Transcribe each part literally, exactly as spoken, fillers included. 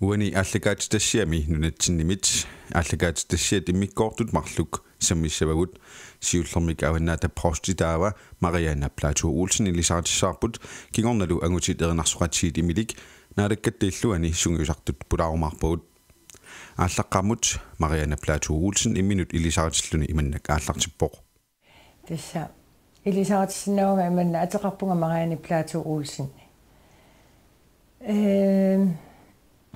Uani aallakaatitassiami nunatsinnimit aallakaatitassiat immikkoortut marluk sammissavagut. Siullermik Avannaata Provsti taava Marianne Platou Olsen ilisaritissarput, kingornalu angutit erinarsoqatigiit imminik Naalakkatta illuani sungiusartut pulaarumaarpagut. Aallaqqaammut Marianne Platou Olsen imminut ilisaritilluni imannak aallartippoq. Tassa ilisaritissinnaavunga imanna ateqarpunga Marianne Platou Olsen. Ehm,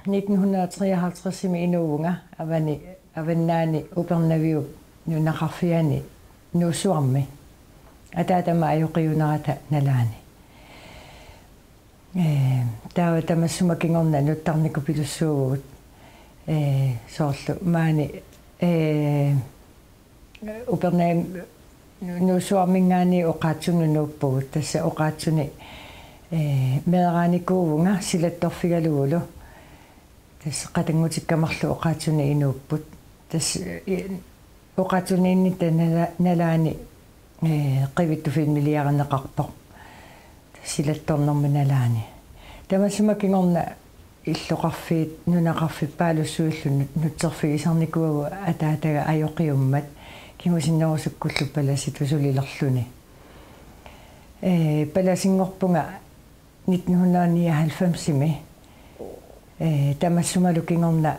nitten hundrede og treoghalvtreds-imi inuuvunga Avani, Avannaani Upernaviup nunaqarfiani Nuussuarmi. Ataatama ajoqiunerata nalaani. Ehm, taava tamassuma kingorna nuttarnikupilussuuvugut. Ehm, soorlu maani, ehm, Upernaviup Nuussuarminngaanniit oqaatsunut nuuppugut, tassa oqaatsuni, eh, meeraanikuuvunga silattorfigalugulu. Tassa qatanngutikka marluk oqaatsuni inuupput. Tassa, eh, oqaatsuniinnitta nala-, nalaani, eh, qivittut filmiliarineqarpoq. Silattornermi nalaani. Tamassuma kingorna illoqarfiit, nunaqarfippaalussuillu nu-, nutserfigisarnikuuagut ataataga ajoqiummat kingusinnerusukkullu palasitut sulilerluni. Eh, palasinngorpunga nitten hundrede nioghalvfems-imi. Eh, tamassumalu kingorna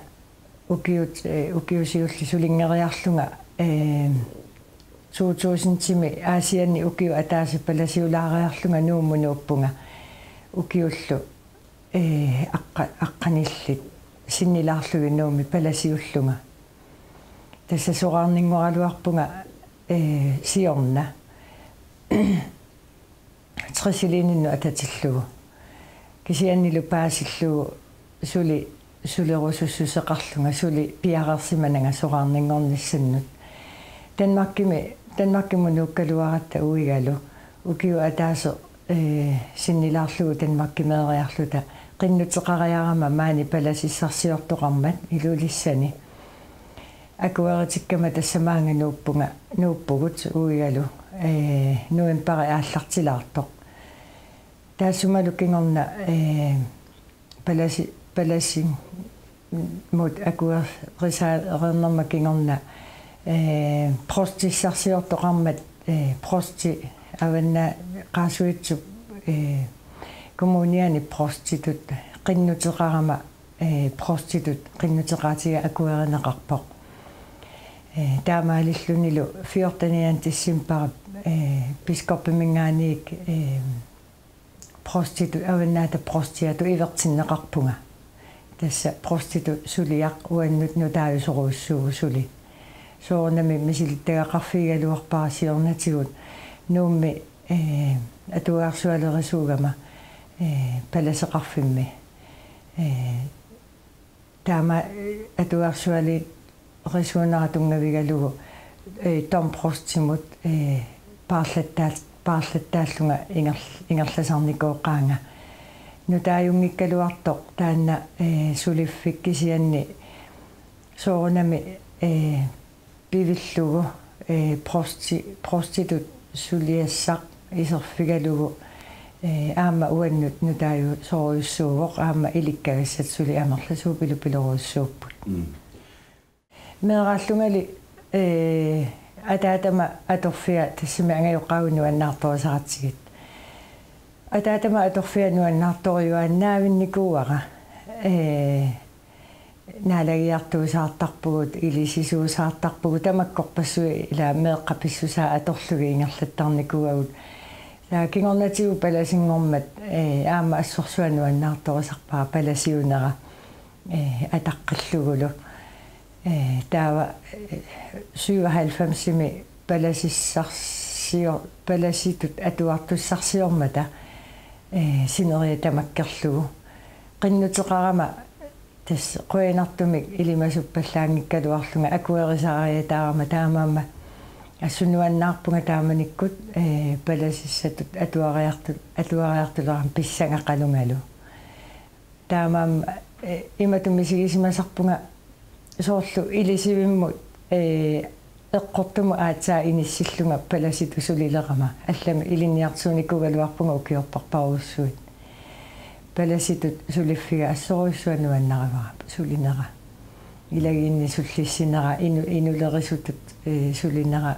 ukiut, eh, ukiut siulliit sulinngeriarlunga, eh, to tusind-imi Aasianni ukioq ataaseq palasiulaariarlunga Nuummut nuuppunga. Ukiullu, eh, aqqa-, aqqanillit sinnilaarlugit Nuummi palasiullunga. Tassa soraarninngoraluarpunga, eh, siorna. Tresiliininnut atatillugu. Kisiannilu paasillugu suli sulerusussuseqarlunga, suli piareersimananga soraarninngornissannut. Danmarkimi, Danmarkimut nuukkaluaratta uigalu ukiup ataaseq, eh, sinnilaarlugu Danmarkimeeriarluta qinnuteqariarama maani palasissarsiortoqarmat Ilulissani. Akueritikkama tassa maanga nuuppunga, nuuppugut uigalu, eh, novembarip aallartilaartoq. Taassumalu kingorna, eh, palasi-, palasimut akuerisaa-, ereernerma kingorna, eh, prostissarsiortoqarmat, eh, prosti Avannaata Qaasuitsup, eh, kommuniani prostitut qinnuteqarama, eh, prostitut qinnuteqaatiga akuerineqarpoq. Eh, taamaalillunilu fjortenianni decembarip, eh, biskoppiminngaanniit, eh, prostitut, Avannaata Prostiatut ivertinneqarpunga. Tassa prostitut suliaq uannut nutaajusorujussuuvoq suli. Soorunami misilittagaqarfigigaluarpara siornatigut Nuummi, eh, atuarsualerisuugama, eh, palaseqarfimmi. Eh, taama, eh, atuarsualerisuunera tunngavigalugu, eh, Dom Prostimut, eh, paarlattaal-, paarlattaallunga inger-, ingerlasarnikooqaanga. Nutaajunngikkaluartoq taanna, eh, suliffik kisianni soorunami, eh, pivillugu, eh, prosti-, prostitut suliassaq iserfigalugu, eh, aamma uannut nutaajusorujussuuvoq, aamma ilikkagassat suli amerlasuut pilupilorujussuupput. Mm. Meeraallungali, eh, ataatama atorfia tassami angajoqqaavi nuannaartorisaratsigit. Ataatama atorfia nuannaartoriuaannaavinnikuuara, eh, naalagiartuusaartarpugut, ilisisuusaartarpugut, tamakkorpassuit ila meeqqat pissusaat atorlugit ingerlattarnikuuagut. Taava kingornatigut palasinngormat, eh, aamma assorsuaq nuannaartorisarpara palasiunera, eh, ataqqillugulu. Eh, taava, eh, syvoghalvfemsimi palasissarsio-, palasitut atuartussarsiormata, eh, sineriak tamakkerlugu. Qinnuteqarama tassa qujanartumik ilimasuppallaanngikkaluarlunga akuerisariataarama taamaammat assut nuannaarpunga taamanikkut, eh, palasissatut atuariartu-, atuariartulerama pissangaqalungalu. Taamaammat, eh, imatut misigisimasarpunga soorlu ilisivimmut, eh, eqqortumut aatsaat inissillunga palasitut sulilerama. Allamik ilinniartuunikuugaluarpunga ukiorparparujussuit. Palasitut suliffiga assorujussuaq nuannarivarput sulinera. Ilagiinni sullissinera inu-, inulerisutut, eh, sulinera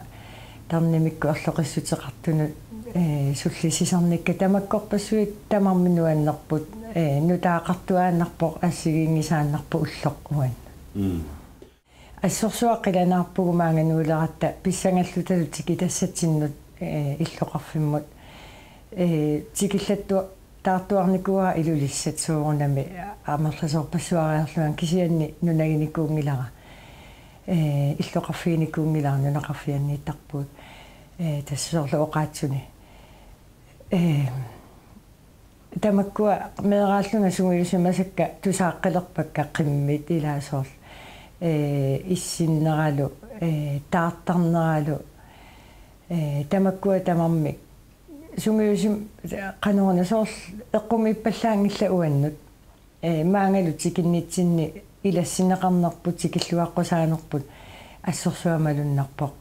tarnimikkut erloqissuteqartunut, eh, sullissisarnikka tamakkorpassuit tamarmik nuannerput, eh, nutaaqartuaannarpoq assigiinngisaannarpoq ulloq uannut. Mm. Assorsuaq qilanaarpugut maanga nuuleratta pissangallutalu tikitassatsinnut, eh, illoqarfimmut. Eh, tikillattu-, taartuarnikuuara Ilulissat soorunami amerlasoorpassuariarlunga kisianni nunaginikuunngilara. Eh, illoqarfiginikuunngilara nunaqarfianniittarpugut. Eh, tassa soorlu oqaatsuni. Eh, Tamakkua meeraallunga sungiusimasakka tusaaqqilerpakka qimmit ilaa soorlu. Eh, issinneralu, eh, taartarneralu, eh, tamakkua tamarmik. Sungiusim-, qanoruna soorlu eqqumiippallaanngillat uannut. Eh, maangalu tikinnitsinni ilassinneqarnerput tikilluaqqusaanerput assorsuaq malunnarpoq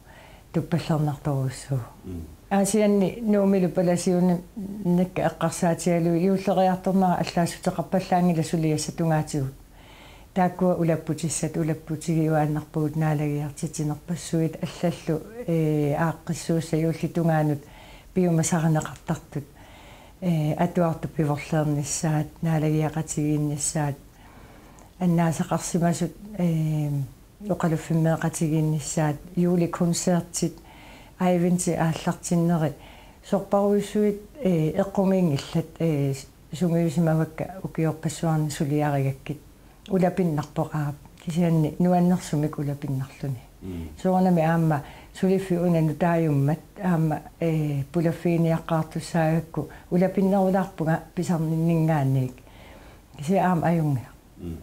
tuppallernartorujussuuvoq. Mm. Aasianni Nuummilu Palasiunnakka eqqarsaatigalugu juulleriartornera allaassuteqarpallaanngilaq suliassat tungaatigut. Taakkua ulapputissat ulapputigiuaannarpugut naalagiartitsinerpassuit allallu, eh, aaqqissuussat juullit tungaanut piumasarineqartartut. Eh, atuartut pivorleernissaat, naalagiaqatigiinnissaat, annaasaqarsimasut, eh, oqaluffimmeeqatigiinnissaat, julekoncertit, Adventip aallartinneri, sorparujussuit, eh, eqqumiinngillat, eh, sungiusimavakka ukiorpassuarni suliarigakkit. Ulapinnarpoq aap. Kisianni nuannersumik ulapinnarluni. Mm. Soorunami aamma suliffik una nutaajummat aamma, eh, pulaffiginiaqqaartussaagakku ulapinnerulaarpunga pisarninninngaanniit. Kisianni aamma ajunngilaq. Mm.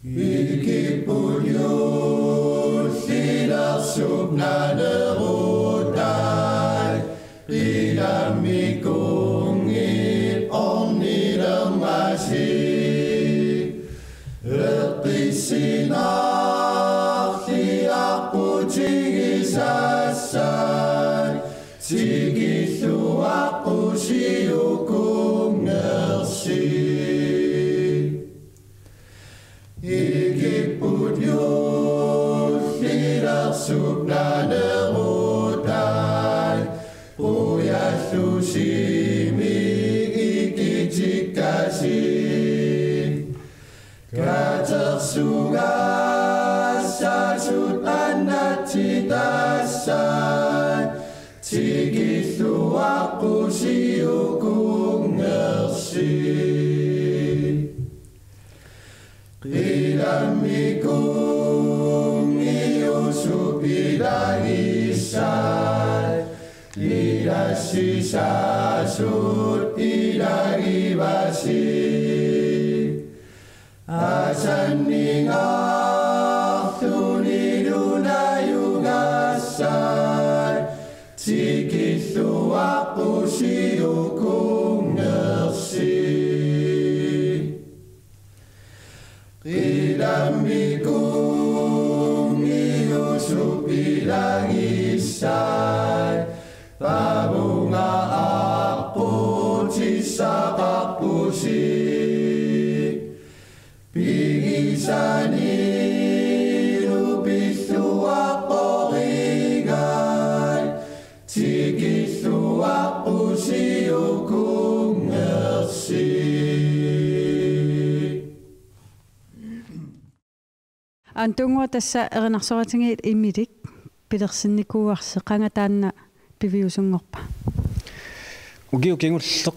Ikipput juullilersup naanerutai, qilammikunngit ornilermasi. Eqqissinarliaqqutigissassaat, tikilluaqqusiukunngersi. Ikipput juullilersup naanerutai, qujallusimik ikitikkasi. Katersugassasut annatsitassat, tikilluaqqusiukunngersi. Qilammikunngit jusup ilagissat, ilassisasut ilagivasi. Asanningaarlunilunajugassat, tikilluaqqusiukunngersi. Qilammikunngit jusup ilagissat, pavunga aqqutissaqarpusi. Pigisanilu pilluaqquringai, tikilluaqqusiukunngersi. Antunngua, tassa erinarsoratigiit imilik pilersinnikuuarsi, qanga taanna piviusunngorpa? Ukioq kingulleq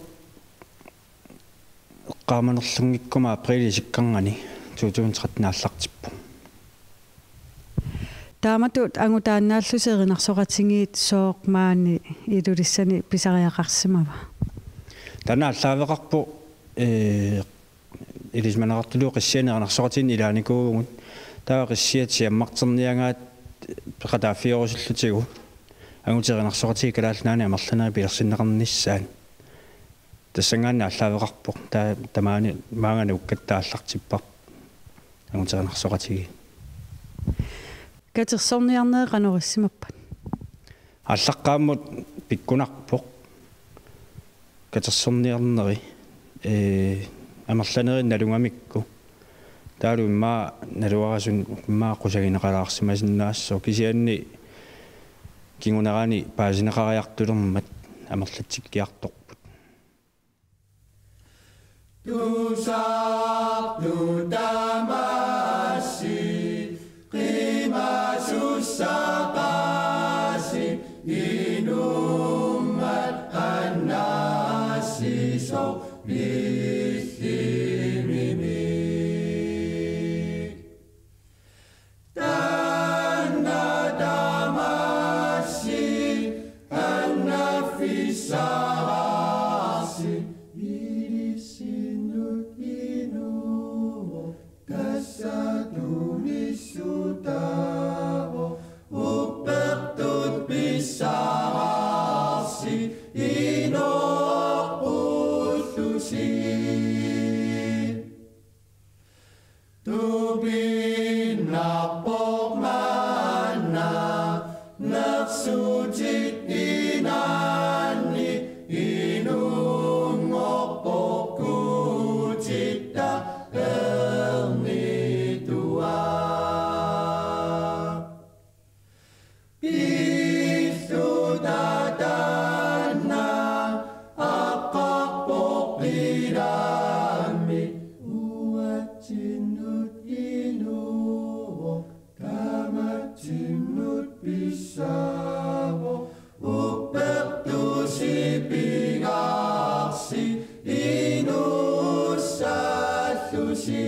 eqqaamanerlunngikkuma aprilip isikkarnani to tusind tretten aallartippoq. Taamatut angutaannaallusi erinarsoratigiit sooq maani Ilulissani pisariaqarsimava? Taanna aallaaveqarpoq, ee, ilisimaneqartullu qissianik erinarsoqatigiinnik ilaanikuuvugut. Taava qissiat siammarterniagaat peqataaffiorusullutigu angutit erinarsoqatigiit Kalaallit Nunaanni amerlanerit pilersinneqarnissaat. Tassanngaanniit aallaaveqarpoq. Taava tamaani maanga nuukkatta aallartipparput angutit erinarsoqatigiit. Katersorniarnerit qanoq issimappat? Aallaqqaammut pikkunarpoq katersorniarneri, ee, amerlanerit nalugamikku. Taavalu immaqa naluarasut immaqa qusagineqalaarsimasinnaassaaq, kisianni kingunerani paasineqariartulermat amerlatsikkiartorput. Tusartut tamassi qimasussaqaasi, inummat annassisoq pillimimik. Taanna tamassi annaffissaraarsi, ilissinnut inuuvoq, tassa tunissutaavoq, uppertut pissaraarsi, inoqqullusi. Tupinnarpoq manna nersutit inanni, inunngorpoq kutitta ernitua. Pilluta taanna aqqarpoq qilammik, uatsinnut inuuvoq, tamatsinnut pissaavoq, uppertusi pingaarsi, inussallusi.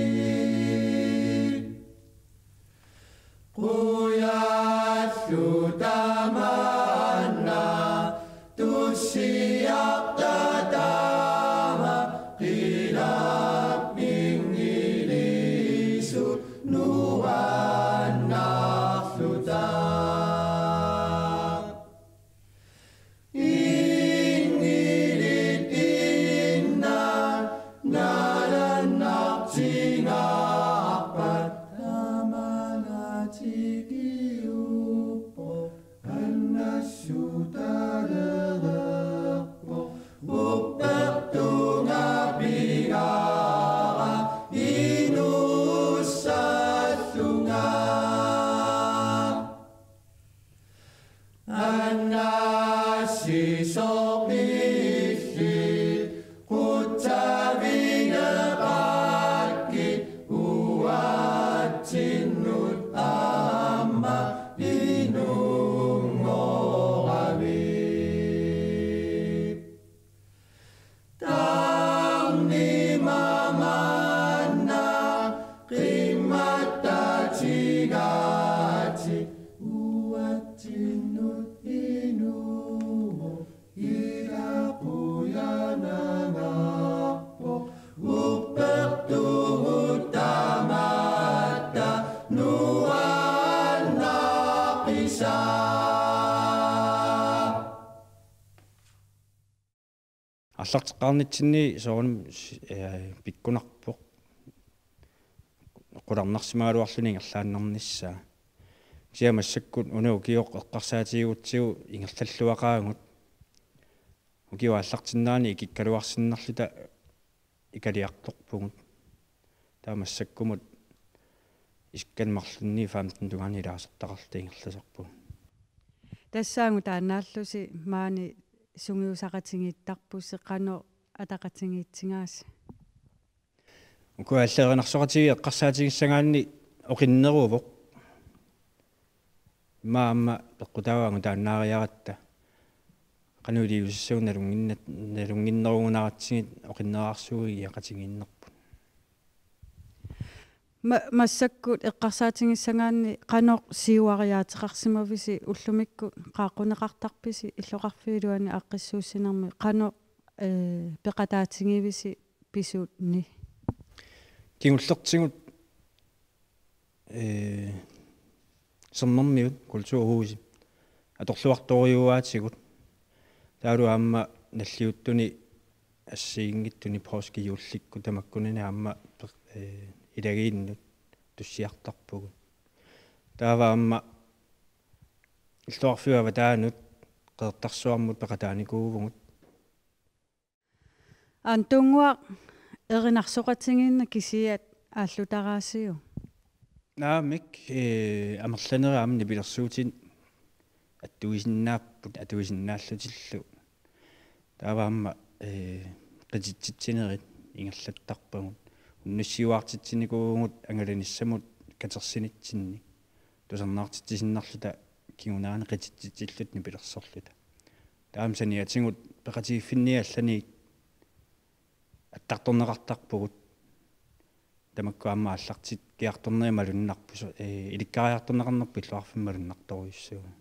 Qujalluta manna tussiarta taama, qilamminngilisut nuannarluta. Inngilit inna nalannartingaarpat, tamanna tikiuppoq, annassutalerpoq, uppertunga pingaara, inussallunga. Annassisoq pillit qutsavigeqakkit, uatsinnut aamma inunngoravit. Tarnima manna qimmattatigaatit, uatsinnut inuuvoq, ila qujanangaarpoq, uppertugut tamatta nuannaqisaa. Aallarteqqaarnitsinni soorunami, ee, pikkunarpoq qularnarsimagaluarluni ingerlaannarnissaa. Kisianni massakkut una ukioq eqqarsaatigigutsigu ingerlalluaqaagut. Ukiup aallartinnerani ikikkaluarsinnarluta ikaliartorpugut. Taava massakkumut isikkanik marlunnik femten tungaanut ilaasortaqarluta ingerlasarpugut. Tassaagut taannaallusi maani sungiusaqatigiittarpusi, qanoq ataqatigiitsigaasi? Uku allerinarsoqatigiit eqqarsaatigissagaanni oqinneruvoq. Immaqa aamma peqqutaavoq angutaannaariaratta. Qanoq iliuusissavut nalunnginna-, nalunnginnerugunaratsigit oqinnerarsuugigiaqatigiinnerput. Ma-, massakkut eqqarsaatigissagaanni qanoq siuariaateqarsimavisi ullumikkut qaaqquneqartarpisi illoqarfiup iluani aaqqissuussinermi, qanoq, ee, peqataatigivisi pisuunni? Kingullertigut, ee, Sermermiut kulturhusi atorluartorujuaatigut. Taavalu aamma nalliuttuni assigiinngitsuni poorskip juullikkut tamakkunani aamma per-, ee, ilagiinnut tussiartarpugut. Taava aamma illoqarfiup avataanut Qeqertarsuarmut peqataanikuuvugut. Antunnguaq erinarsoqatigiinneq kisiat aallutaraasiuk? Naamik, ee, amerlanerit aamma nipilersuutinik attuisinnaapput, attuisinnaallutillu. Taava aamma, ee, qititsitsinerit ingerlattarpagut. Unnussiuaartitsinikuuvugut angalanissamut katersinitsinni. Tusarnaartitsisinnarluta kinguneranni qititsitsilluta nipilersorluta. Taava saniatigut peqatigiiffinni allani attartorneqartarpugut. Tamakku aamma aallartikkiartornerit malunnarpoq, ee, ilikkariartorneqarnerput illoqarfimmi malunnartorujussuuvoq.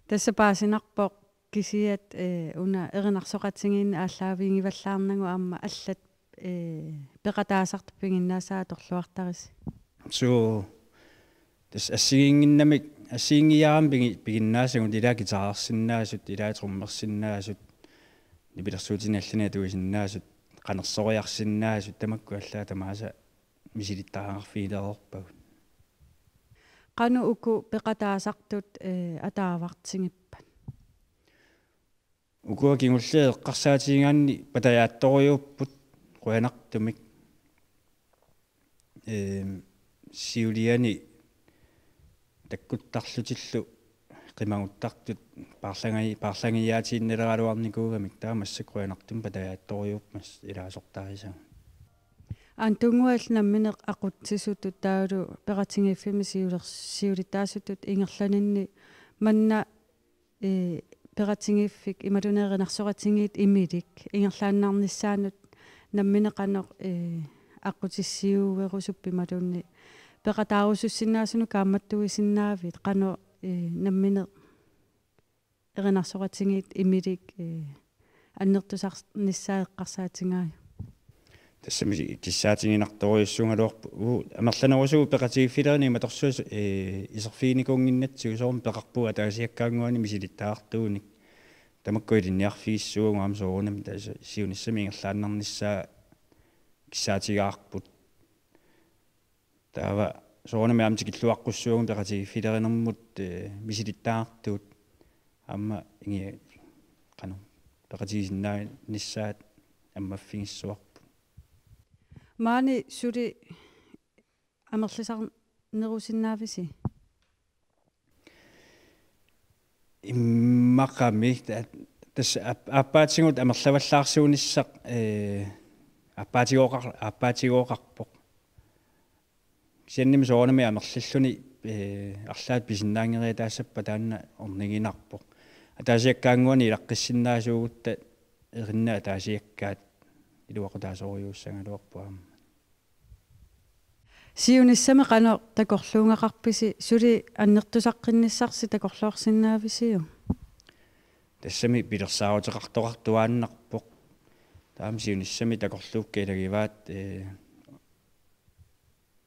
Tassa paasinarpoq kisiat, ee, una erinarsoqatigiinneq aallaavigivallaarnagu aamma allat, ee, peqataasartut piginnaasaat atorluartarisi. Suu, tassa assigiinnginnamik, assigiinngiiaarami pigi-, piginnaasagut ilaat guitarersinnaasut, ilaat trommersinnaasut, nipilersuutinik allani attuisinnaasut, qanersoriarsinnaasut, tamakku allaat tamaasa misilittagaqarfigilereerpagut. Qanoq uku peqataasartut, ee, ataavartigippat? Ukua kingulliit eqqarsaatigigaanni patajaattorujuupput qujanartumik. Eem, siuliani takkuttarlutillu qimaguttartut paarlangi-, paarlangiaatiinnaleraluarnikuugamik taava massakkut qujanartumik patajaattorujuupput ilaasortarisagut. Antunnguaq nammineq aqutsisutut taavalu peqatigiiffimmi siulers-, siulittaasutut ingerlaninni manna, ee, peqatigiiffik imaluunniit erinarsoqatigiit Imilik ingerlaannarnissaanut nammineq qanoq, ee, aqqutissiuerusuppat imaluunniit peqataarusussinnaasunut kaammattuisinnaavit qanoq, ee, nammineq erinarsoqatigiit Imilik, ee, annertusarnissaa eqqarsaatigaajuk? Tassami kissaatiginartorujussuugaluarpoq. Uu, amerlanerusukkut peqatigiiffilerineq imatorsuaq, ee, iserfiginikuunnginnatsigu soormi peqarpugut ataasiakkaannguanik misilittagaqartuunik. Tamakku ilinniarfigissuugut aamma soorunami tassa siunissami ingerlaannarnissaa kissaatigaarput. Taava soorunami aamma tikilluaqqussuugut peqatigiiffilerinermut, ee, misilittagaqartugut aamma ingi-, qanoq, peqatigisinnaanissaq ammaffigissavarput. Maani suli amerlisarnerusinnaavisi? Immaqami, ta-, tassa aap-, aappaatigut amerlavallaarsuunissaq, ee, aappaatigooqar-, aappaatigooqarpoq. Kisiannimi soorunami amerlilluni, ee, arlaat pisinnaanngeriataassappat taanna orniginarpoq. Ataasiakkaannguanik ilaqqissinnaasuugutta erinat ataasiakkaat iluaqutaasorujussuussagaluarput aamma. Siunissami qanoq takorluugaqarpisi, suli annertusaqqinnissarsi takorloorsinnaavisiuk? Tassami pilersaaruteqartoqartuaannarpoq. Taama siunissami takorluukkat ilagivaat, ee,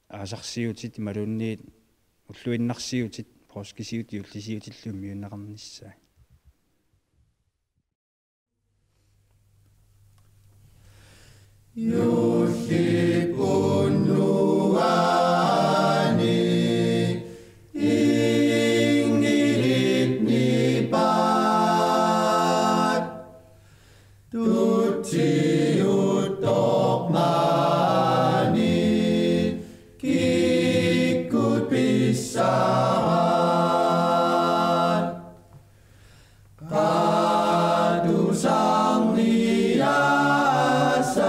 aasarsiutit imaluunniit ulluinnarsiutit, poorskisiutit, juullisiutillu immiunneqarnissaat. Juullip unnuani inngilitnipaat. Tutsiuttormaani kikkut pissavaat. Qatusarniaasa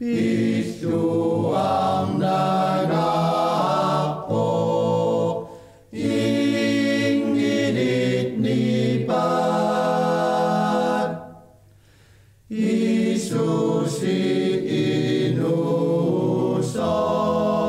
Illuarnangaarpoq ingilit nipaat. Jiisusi inuusoq.